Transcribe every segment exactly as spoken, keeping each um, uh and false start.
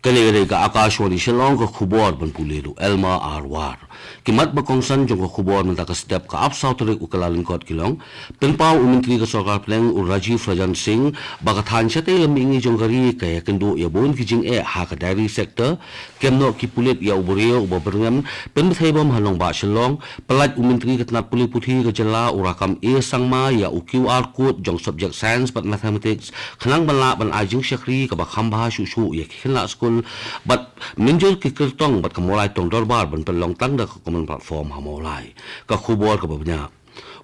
Kane ka dei ka Akashvani Shillong, ka khubor ban pule da u Elma Arwar. Ki mat ba kongsan jong ka khubor mynta ka step. Ka arphew saw tarik u Kyllalyngkot ki long: Pynpaw u Myntri ka Sorkar Pdeng u Rajiv Rajan Singh ba ka thaiñ shatei lam mihngi jong ka ri ka ïakynduh ïa bun ki jingeh ha ka dairy sector. Kem noh ki pulit ïa u briew uba byrngem pynbthei bom ha nongbah Shillong. Pyllait u Myntri ka tnat pule puthi ka jylla u Rakkam A Sangma ïa u QR code jong subject Science bad Mathematics khnang ban lah ban ai jingshakri kaba kham bha shuh shuh ïa ki khynnah skul bad mynjur ki kyrtong bad ka Mawlai Tong Dorbar ban pynlong tang da ka common platform ha Mawlai. Ka khubor kaba bniah.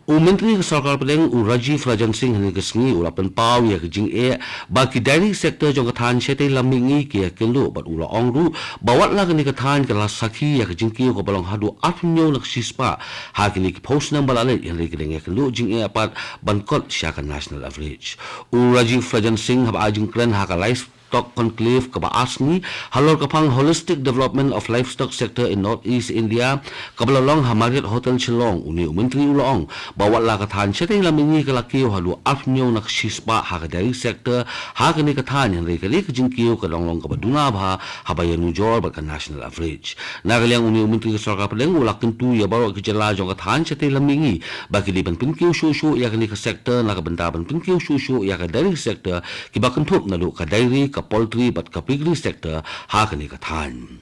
U Myntri ka Sorkar Pdeng u Rajiv Rajan Singh hynne ka sngi u la pynpaw ïa ka jingeh ba ki dairy sector jong ka thaiñ shatei lam mihngi ki ïakynduh bad u la ong ruh ba wat la kane ka thaiñ ka la sakhi ïa ka jingkiew kaba long haduh arphew hynñiew na ka shispah ha kine ki phew snem ba la leit, hynrei ka dang ïakynduh jingeh pat ban kot sha ka national average. U Rajiv Rajan Singh haba ai jingkren ha ka Livestock Conclave kaba ar sngi halor ka phang Holistic Development of Livestock Sector in North East India kaba la long ha Marriott Hotel Shillong, une u Myntri u la ong ba wat la ka thaiñ shatei lam mihngi ka la kiew haduh arphew hynñiew na ka shispah ha ka dairy sector ha kane ka thaiñ, hynrei kane ka jingkiew ka dang long kaba duna bha haba ïanujor bad ka national average. Na ka liang une u Myntri ka Sorkar Pdeng u la kyntu ïa baroh ki jylla jong ka thaiñ shatei lam mihngi ba ki dei ban pynkiew shuh shuh ïa kane ka sector na ka bynta ban pynkiew shuh shuh ïa ka dairy sector kiba kynthup naduh ka dairy, ka poultry bad ka piggery sector ha kane ka thaiñ.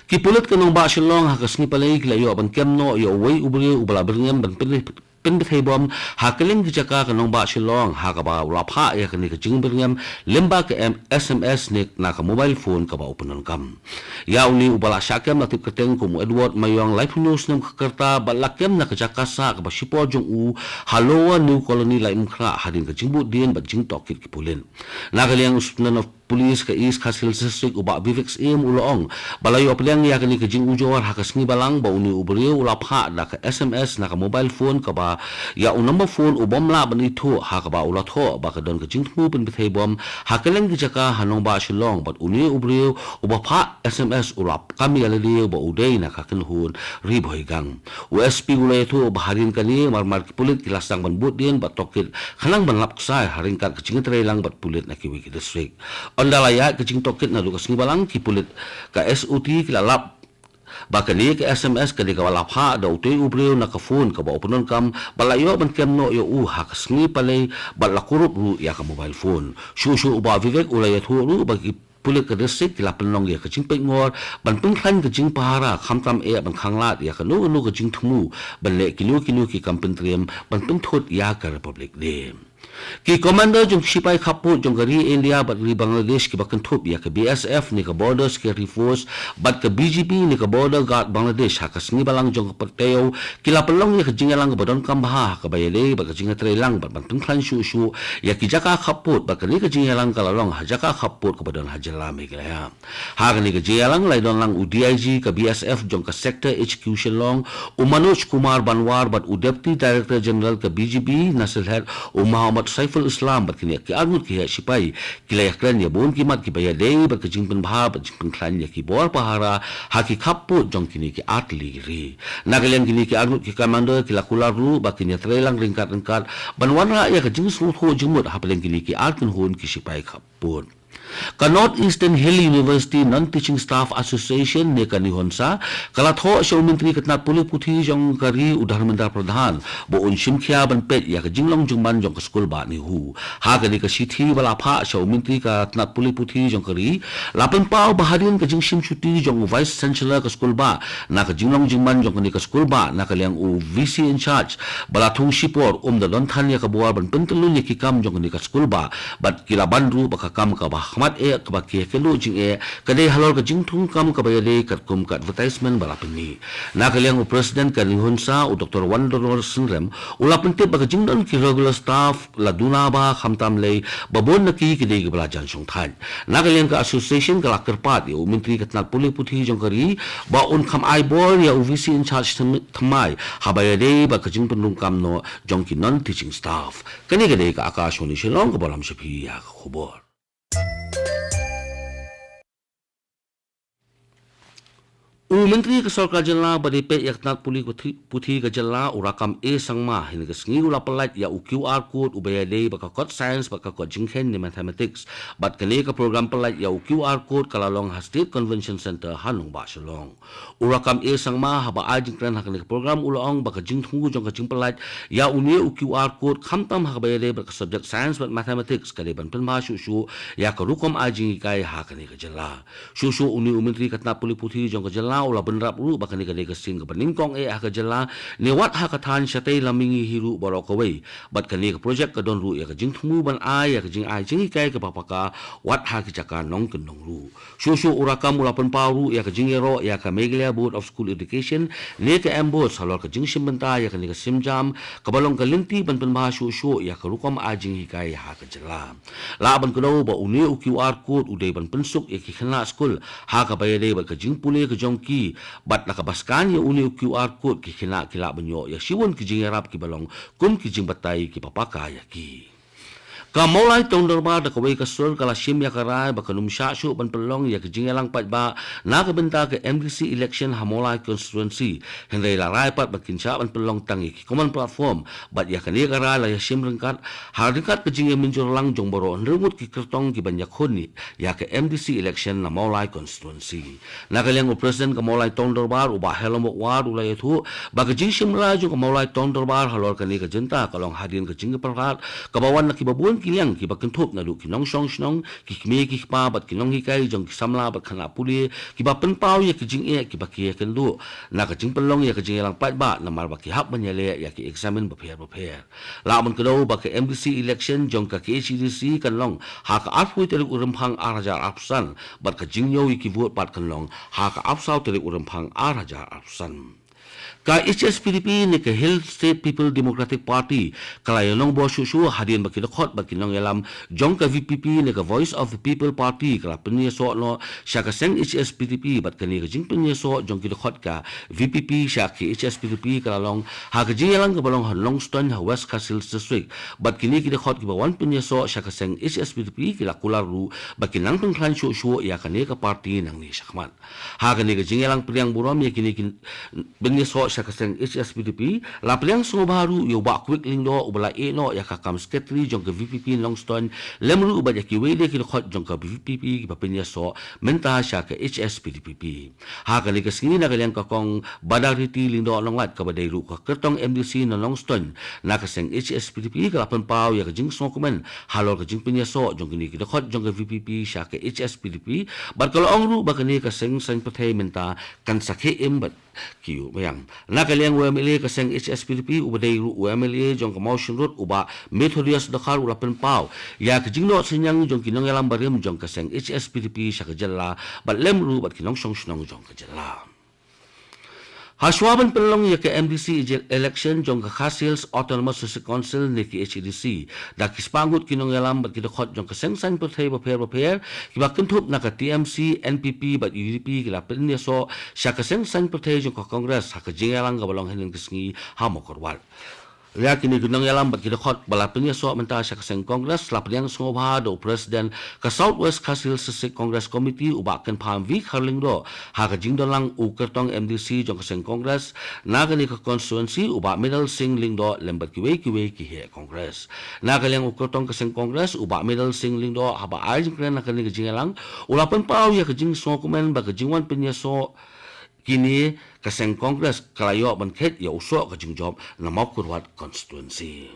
Ki pulit ka nongbah Shillong ha ka sngi Palei ki la ïoh ban kem noh ïa uwei u briew uba la byrngem ban pyn pynbthei bom ha kylleng ki jaka ka nongbah Shillong ha kaba u la phah ïa kane ka jingbyrngem lyngba ka M- S M S ne na ka mobile phone kaba u pyndonkam. Ïa une uba la shah kem la tip kyrteng kum u Edward Mayong, laiphew hynñiew snem ka rta bad la kem na ka jaka sah kaba shipor jong u ha Lower New Colony Laitumkhrah hadien ka jingbud dien bad jingtohkit ki pulit. Na ka liang u Superintendent of Police ka East Khasi Hills District u Bah Vivek Syiem u la ong ba la ïoh pdiang ïa kane ka jingujor ha ka sngi Balang ba une u briew u la phah da ka S M S na ka mobile phone kaba ïa u number phone u bym lah ban ithuh ha kaba u la thoh ba ka don ka jingthmu pynbthei bom ha kylleng ki jaka ha nongbah Shillong bad une u briew uba phah S M S u la kam ïa lade ba u dei na ka kynhun Ri Bhoi Gang. U S P u la ïathuh ba hadien kane marmar ki pulit ki la sdang ban bud dien bad tohkit khnang ban lap ksai ha ryngkat ka jingïatreilang bad pulit na kiwei ki district. Ynda la ïaid ka jingtohkit naduh ka sngi Balang, ki pulit ka S O T ki la lap ba kane ka S M S ka dei kaba la phah da utei u briew na ka phone kaba u pyndonkam bad la ïoh ban kem noh ïa u ha ka sngi Palei bad la kurup ruh ïa ka mobile phone. Shuh shuh u Bah Vivek u la ïathuh ruh ba ki pulit ka district ki la pynlong ïa ka jingpeitngor ban pynkhlaiñ ka jingpahara khamtam eh ban khanglad ïa kano kano ka jingthmu ban leh kino kino ki kam pyntriem ban pynthut ïa ka Republic Day. Ki commander jong ki shipai khappud jong ka ri India bad ri Bangladesh kiba kynthup ïa ka B S F ne ka Border Security Force bad ka B G B ne ka Border Guard Bangladesh ha ka sngi Balang jong ka pat taïew ki la pynlong ïa ka jingïalang kaba donkam bha ha kaba ïadei bad ka jingïatreilang bad ban pynkhlaiñ shuh shuh ïa ki jaka khappud bad kane ka jingïalang ka la long ha jaka khappud kaba don ha jylla Meghalaya. Ha kane ka jingïalang la ïadon lang u D I G ka B S F jong ka Sector H Q Shillong, u Manoj Kumar Banwar bad u Deputy Director General ka B G B Nasirhat, u Mohammad Saiful Islam bad kine ki arngut ki heh shipai ki la ïakren ïa bun ki mat kiba ïadei bad ka jingpynbha bad jingpynkhlaiñ ïa ki bor pahara ha ki khappud jong kine ki artylli ki ri. Na ka liang kine ki arngut ki commander ki la kular ruh ba kin ïatreilang ryngkat ryngkat ban wanrah ïa ka jingsngewthuh jingmut hapdeng kine ki ar kynhun ki shipai khappud. Ka North Eastern Hill University Non-Teaching Staff Association ne ka NEHUNSA ka la thoh sha u Myntri ka tnat pule puthi jong ka ri u Dharmendra Pradhan ba un shim khia ban peit ïa ka jinglong jingman jong ka skul bah NEHU. Ha kane ka shithi ba la phah sha u Myntri ka tnat pule puthi jong ka ri, la pynpaw ba hadien ka jingshim shuti jong u Vice Chancellor ka skul bah na ka jinglong jingman jong kane ka skul bah, na ka liang u V C in charge ba la thung shipor, um da don than ïa ka bor ban pyntyllun ïa ki kam jong kane ka skul bah bad ki la ban ruh ba ka kam kaba khmat eh kaba ki ïakynduh jingeh ka dei halor ka jingthung kam kaba ïadei katkum ka advertisement ba la pynmih. Na ka liang u President ka NEHUNSA u Doctor Wandonor Synrem u la pyntip ba ka jingdon ki regular staff la duna bha khamtam lei ba bun na ki ki dei kiba la jan shongthait. Na ka liang ka association ka la kyrpad ïa u Myntri ka tnat pule puthi jong ka ri ba un kham ai bor ïa u V C in charge thymmai haba ïadei bad ka jingpynrung kam noh jong ki non-teaching staff. Kane ka dei ka Akashvani Shillong kaba lam sha phi ïa ka khubor. U Myntri ka Sorkar Jylla ba dei peit ïa ka tnat pule puthi, puthi ka jylla, u Rakkam A Sangma, hynne ka sngi u la pyllait ïa u QR code uba ïadei bad ka kot science bad ka kot jingkheiñ ne mathematics. Bad kane ka program pyllait ïa u QR code ka la long ha State Convention Centre ha nongbah Shillong. U Rakkam A Sangma haba ai jingkren ha kane ka program u la ong ba ka jingthmu jong ka jingpyllait ïa une u QR code khamtam ha kaba ïadei bad ka subject science bad mathematics ka dei ban pynbha shuh shuh ïa ka rukom ai jinghikai ha kane ka jylla. Shuh shuh une u Myntri ka tnat pule puthi jong ka jylla u la bynrap ruh ba kane ka dei ka sien kaba nyngkong eh ha ka jylla, ne wat ha ka thaiñ shatei lam mihngi hi ruh baroh kawei. Bad kane ka project ka don ruh ïa ka jingthmu ban ai ïa ka jingai jinghikai kaba paka wat ha ki jaka nongkyndong ruh. Shuh shuh u Rakkam u la pynpaw ruh ïa ka jingïaroh ïa ka Meghalaya Board of School Education ne ka MBOSE halor ka jingshim bynta ïa kane ka sienjam kaba long ka lynti ban pynbha shuh shuh ïa ka rukom ai jinghikai ha ka jylla. Lah ban kdew ba une u QR code u dei ban pynsuk ïa ki khynnah skul ha kaba ïadei bad ka jingpule ka jong ki, bad da kaba scan ïa une u QR code ki khynnah ki lah ban ïoh ïa shibun ki jingïarap kiba long kum ki jingbatai kiba paka ïa ki. Ka Mawlai Town Dorbar da kawei ka sur ka la shim ïa ka rai ba kan ym shah shuh ban pynlong ïa ka jingïalang paidbah na ka bynta ka MDC election ha Mawlai constituency. Hynrei la rai pat ba kin shah ban pynlong tang ïa ki common platform, bad ïa kane ka rai la ïa shim ryngkat ha ryngkat ka jingïamynjur lang jong baroh hynriew ngut ki kyrtong ki ban ïakhun ïa ka MDC election na Mawlai constituency. Na ka liang u President ka Mawlai Town Dorbar u Bah Helomok War u la ïathuh ba ka jingshim rai jong ka Mawlai Town Dorbar halor kane ka jinta ka long hadien ka jingïapyrkhat kaba wan na kiba bun ki liang kiba kynthup naduh ki nongshong shnong, ki kmie ki kpa bad ki nonghikai jong ki samla bad khynnah pule kiba pynpaw ïa ki jingeh kiba ki ïakynduh na ka jingpynlong ïa ka jingïalang paidbah namar ba ki hap ban ïaleh ïa ki eksamin bapher bapher. Lah ban kdew ba ka MDC election jong ka KHADC kan long ha ka arphew tarik u Rymphang ar hajar arphew san, bad ka jingñiew ïa ki vote pat kan long ha ka arphew saw tarik u Rymphang ar hajar arphew san. Ka HSPDP ne ka Hill State People Democratic Party ka la ïanongbor shuh shuh hadien ba ki dkhot bad ki nongïalam jong ka VPP ne ka Voice of the People Party ka la pynïasoh noh sha ka seng HSPDP, bad kane ka jingpynïasoh jong ki dkhot ka VPP sha ka HSPDP ka la long ha ka jingïalang kaba long ha Nongstoiñ ha West Khasi Hills District. Bad kine ki dkhot kiba wan pynïasoh sha ka seng HSPDP ki la kular ruh ba kin nang pynkhlaiñ shuh shuh ïa kane ka party nangne shakhmat. Ha kane ka jingïalang pdiang burom ïa kine ki pynïasoh sha ka seng HSPDP, la pdiang sngewbha ruh ïa u Bah Kwik Lyngdoh uba la ïehnoh ïa ka kam secretary jong ka VPP Nongstoiñ, lem ruh bad ïa kiwei de ki dkhot jong ka VPP kiba pynïasoh mynta sha ka HSPDP. Ha kane ka sngi na ka liang ka Kong Badariti Lyngdoh Nonglait kaba dei ruh ka kyrtong MDC na Nongstoiñ na ka seng HSPDP ka la pynpaw ïa ka jingsngewkmen halor ka jingpynïasoh jong kine ki dkhot jong ka VPP sha ka HSPDP, bad ka la ong ruh ba kane ka seng saiñ pyrthei mynta kan sa khie im bad ki ïuh biang. Na ka liang u MLA ka seng HSPDP uba dei ruh u MLA jong ka Mawshynrut u Bah Methodius Dkhar u la pynpaw ïa ka jingnoh synñiang jong ki nongïalam barim jong ka seng HSPDP sha ka jylla bad lem ruh bad ki nongshong shnong jong ka jylla. Hashwa ban pynlong ïa ka MDC election jong ka Khasi Hills Autonomous District Council ne ka KHADC, da ki spah ngut ki nongïalam bad ki dkhot jong ka seng saiñ pyrthei bapher bapher kiba kynthup na ka TMC, NPP bad UDP ki la pynïasoh sha ka seng saiñ pyrthei jong ka Congress ha ka jingïalang kaba long hynnin ka sngi ha Mawkyrwat. Ïa kine ki nongïalam bad ki dkhot ba la pynïasoh mynta sha ka seng Congress la pdiang sngewbha da u President ka South West Khasi Hills District Congress Committee u Bah Kynpham V Kharlyngdoh, ha ka jingdon lang u kyrtong MDC jong ka seng Congress na kane ka constituency u Bah Medal Singh Lyngdoh lem bad kiwei kiwei ki heh Congress. Na ka liang u kyrtong ka seng Congress u Bah Medal Singh Lyngdoh haba ai jingkren ha kane ka jingïalang u la pynpaw ïa ka jingsngewkmen ba ka jingwan pynïasoh kine ka seng Congress ka la ïoh ban khet ïa u soh ka jingjop na Mawkyrwat constituency.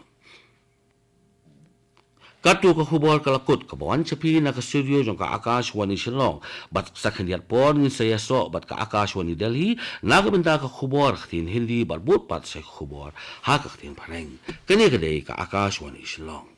Katto ka khubor ka la kut kaba wan sha phi na ka studio jong ka Akashvani Shillong, bad sa khyndiat por ngin sa ïasoh bad ka Akashvani Delhi na ka bynta ka khubor ha ka ktien Hindi bad bud pat sa ka khubor ha ka ktien Phareng. Kane ka dei ka Akashvani Shillong.